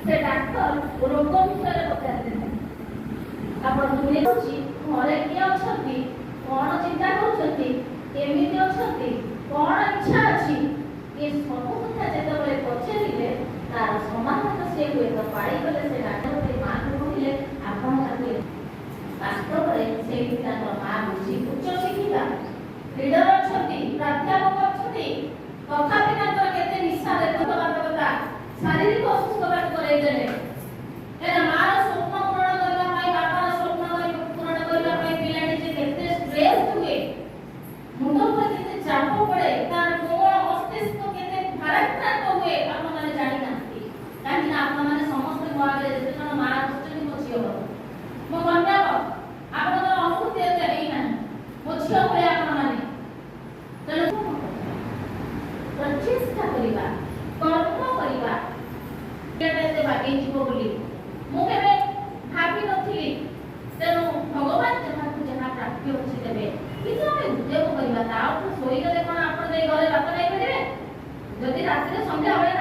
ସେ ଡାକ୍ତର ରୋଗ ବିଷୟରେ ପଚାରିଦେଲେ। ଆପଣ ଶୁଣିଛି, ଘରେ କିଏ ଅଛନ୍ତି, କଣ ଚିନ୍ତା କରୁଛନ୍ତି, କେମିତି ଅଛନ୍ତି, କଣ ଇଚ୍ଛା ଅଛି, ଏ ସବୁ କଥା ଯେତେବେଳେ ପଚାରିଲେ, ତାର ସମାଧାନ ସେ ହୁଏତ ପାଇଗଲେ। ସେ ଡାକ୍ତର ସେ ମାକୁ କହିଲେ, ଆପଣ ତାକୁ ବାସ୍ତବରେ ସେଇଠି ତାଙ୍କର ମା ବୁଝି, ଉଚ୍ଚ ଶିକ୍ଷିତା, ଲିଡର ଅଛନ୍ତି, ପ୍ରାଧ୍ୟାପକ ଅଛନ୍ତି, ତଥାପି ତାଙ୍କର କେତେ ନିଶା ଦେଖୁଥିବା ଶାରୀରିକ ଅସୁସ୍ଥତାକୁ କରେଇଦେଲେ। କାହିଁକିନା ମାର ସ୍ୱପ୍ନ ପୂରଣ କରିବା ପାଇଁ, ବାପାର ସ୍ୱପ୍ନ ପୂରଣ କରିବା ପାଇଁ ପିଲାଟି ଯେ କେତେ ଷ୍ଟ୍ରେସ୍ ହୁଏ, ମୁଣ୍ଡ ଉପରେ କେତେ ଚାପ ପଡେ, ତାର କୋମଳ ମସ୍ତିଷ୍କ କେତେ ଭାରାକ୍ରାନ୍ତ ହୁଏ, ଆପଣମାନେ ଜାଣିନାହାନ୍ତି। କାହିଁକି ନା ଆପଣମାନେ ସମସ୍ତେ ମୋ ଆଗରେ ଯେତେ ଜଣ ମା ବସିଛନ୍ତି, ମୋ ଝିଅ ହବ, ମୋ କନ୍ୟା ହବ, ଆପଣଙ୍କର ଅନୁଭୂତି ଏତେ ହେଇନାହିଁ ମୋ ଝିଅ ଭଳିଆ ଆପଣମାନେ। ତେଣୁ ପ୍ରଚେଷ୍ଟା କରିବା, କର୍ମ କରିବା। ପିଲାଟା ଏତେ ବାଗେଇ ଯିବ ବୋଲି ମୁଁ କେବେ ଭାବି ନଥିଲି। ତେଣୁ ଭଗବାନ ଯାହାକୁ ଯାହା ପ୍ରାପ୍ୟ ଅଛି ଦେବେ, କିନ୍ତୁ ଆମେ ଉଦ୍ୟମ କରିବା। ତା ଅର୍ଥ ଶୋଇଗଲେ କଣ ଆପଣ ଯାଇ ଘରେ ଭାତ ଖାଇପାରିବେ? ଯଦି ରାତିରେ ସନ୍ଧ୍ୟାବେଳେ